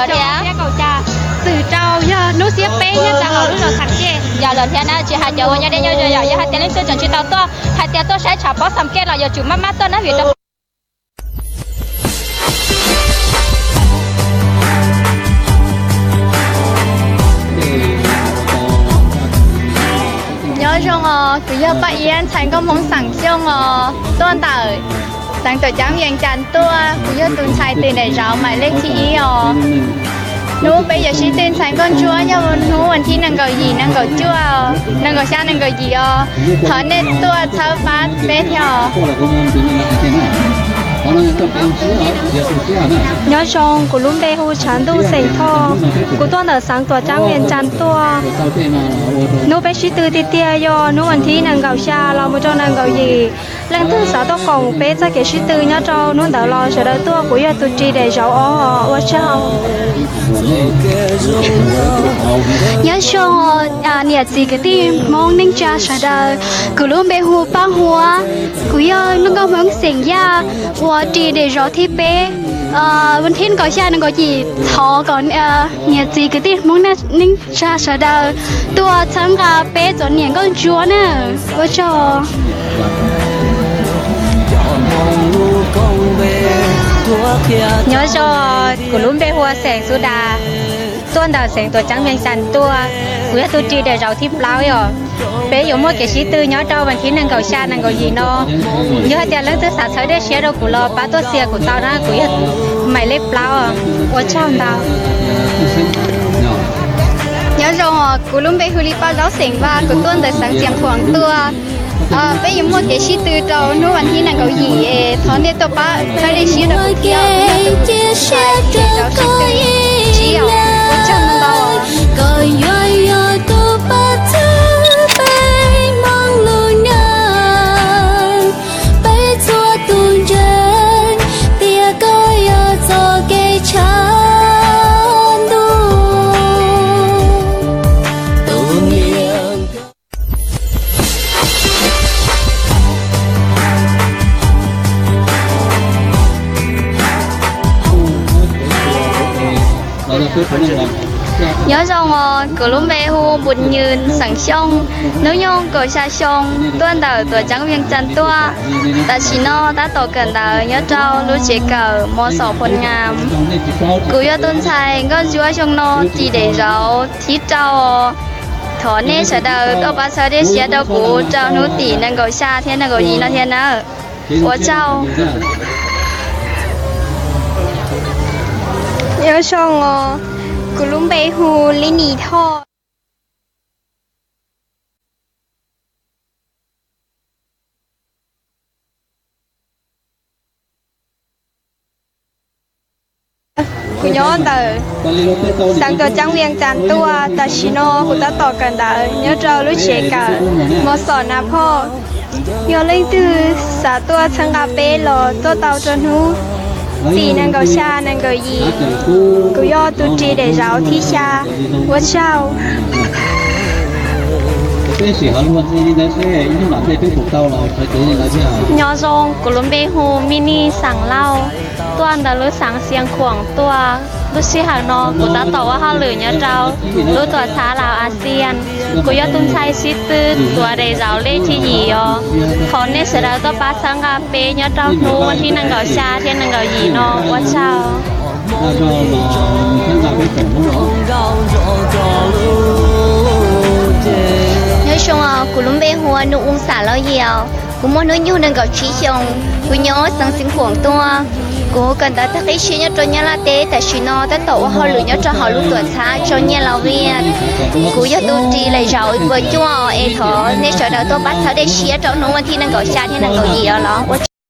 Tias txwm rau yog hnub xiab peb nyob rau hauv lub zos Xam Kej. Yog lawm thiab na, tsis hais cov uas nyob deb nyob ze, yog hais tias leej twg tseem tsis tau tuaj, hais tias tuaj saib tshav pob Xam Kej los yuav tsum maj maj tuaj na vim rau Nyob zoo os, kuv yog Paj Iab, ntxhais nkauj Hmoob xeem Xyooj os, tuaj ntawm xeev Tuam Ceeb Vees Cas tuaj. Kuv yog tus ntxhais tim daim zauv mais lej thib ib os. Hnub peb yuav sib tw ntxhais nkauj ntsuab yog hnub vas thib nees nkaum yim, nees nkaum cuaj, nees nkaum xya, nees nkaum yim os. Thov nej tuaj txhawb pab peb thiab os. Nyob zoo, kuv lub npe hu Tshav Ntuj xeem Thoj, kuv tuaj ntawm xeev Tuam Ceeb Vees Cas tuaj. Hnub peb sib tw tiag tiag yog hnub vas thib nees nkaum xya los mus rau nees nkaum yim. Leej twg xav tuaj koom peb txoj kev sib tw nyob rau hnub ntawd los sawv daws tuaj, kuv yog tus ris daim zauv os, ua tsaug. Nyob zoo niam txiv kwv tij Hmoob neej tsa sawv daws, kuv lub npe hu Paj Huab, kuv yog lub nkauj Hmoob xeem Yaj uas ris daim zauv thib peb. Vas thib nees nkaum xya nees nkaum yim thov kom niam txiv kwv tij Hmoob neej tsa sawv daws tuaj txhawb nqa peb txom nyem nkauj ntsuab na. Ua tsaug. Nyob zoo, kuv lub npe hu ua Xeem Xub Das, tuaj ntawm xeev Tuam Ceeb Vees Cas tuaj. Kuv yog tus ris daim zauv thib plaub os. Peb yuav muaj kev sib tw nyob rau vas thib nees nkaum xya nees nkaum yim no. Yog hais tias leej twg xav txhawb dej siab rau kuv los pab tuaj txia kuv tau na, kuv yog mais lej plaub. Ua tsaug ntau. Nyob zoo, kuv lub npe hu li Paj Zaub xeem Vaj, kuv tuaj ntawm xeev Xiav Khuam tuaj. Peb yuav muaj kev sib tw rau hnub vas thib nees nkaum yim es thov nej tuaj pab txhawb dej siab rau kuv thiab, kuv yog tus ntxhais ris daim zauv sib tw thib tsib os. Ua tsaug ntau. Koj yuav yog tus pab txhawb peb hmoob lub neej, peb txhua tus ntseeg tias koj yog txoj kev tshav ntuj. Tus niam Nyob zoo os, kuv lub npe hu Npus Nywm xeem Xyooj, hnub nyoog kaum xya xyoo, tuaj ntawm Tuam Ceeb Vees Cas tuaj. Tam sim no tab tom kawm ntawv nyob rau lub tsev kawm mos xom Phoo Nyas. Kuv yog tus ntxhais nkauj ntsuab xyoo no ris daim zauv thib rau. Thov nej sawv daws tuaj pab txhawb dej siab rau kuv rau hnub tim nees nkaum xya thiab nees nkaum yim no thiab nawb. Ua tsaug. Nyob zoo os, kuv lub npe hu Lis Nis Thoj. Kuv nyob ntawm xeev Tuam Ceeb Vees Cas tuaj, tam sim no kuv tab tom kawm ntawv nyob rau lub tsev kawm mos xom Nas Phoj. Yog leej twg xav tuaj txhawb nqa peb los tuaj tau rau hnub tim nees nkaum xya nees nkaum yim. Kuv yog tus ris daim zauv thib xya. Ua tsaug. Nyob zoo, kuv lub npe hu Mis Nis xeem Lauj, tuaj ntawm lub xeev Xiav Khuam tuaj. Lub sij hawm no kuv tab tom ua hauj lwm nyob rau lub tuam txhab Laus As Xias. Kuv yog tus ntxhais sib tw tuav daim zauv lej thib yim os. Thov nej sawv daws tuaj pab txhawb nqa peb nyob rau hnub vas thib nees nkaum xya thiab nees nkaum yim no. Ua tsaug. Nyob zoo, kuv lub npe hu ua Nus Ua Xam Lauj Yias. Kuv muaj hnub nyoog nees nkaum tsib xyoo. Kuv nyob xeev Xiav Khuam tuaj. Kuv kawm ntawv tag qib siab nyob rau Nyab Laj teb, tam sim no tab tom ua hauj lwm nyob rau hauv lub tuam txhab Tso Nyiaj Las Vegas. Kuv yog tus ris daim zauv ib puas cuaj es thov nej sawv daws tuaj pab txhawb dej siab rau hnub vas thib nees nkaum xya thiab nees nkaum yim os los. Ua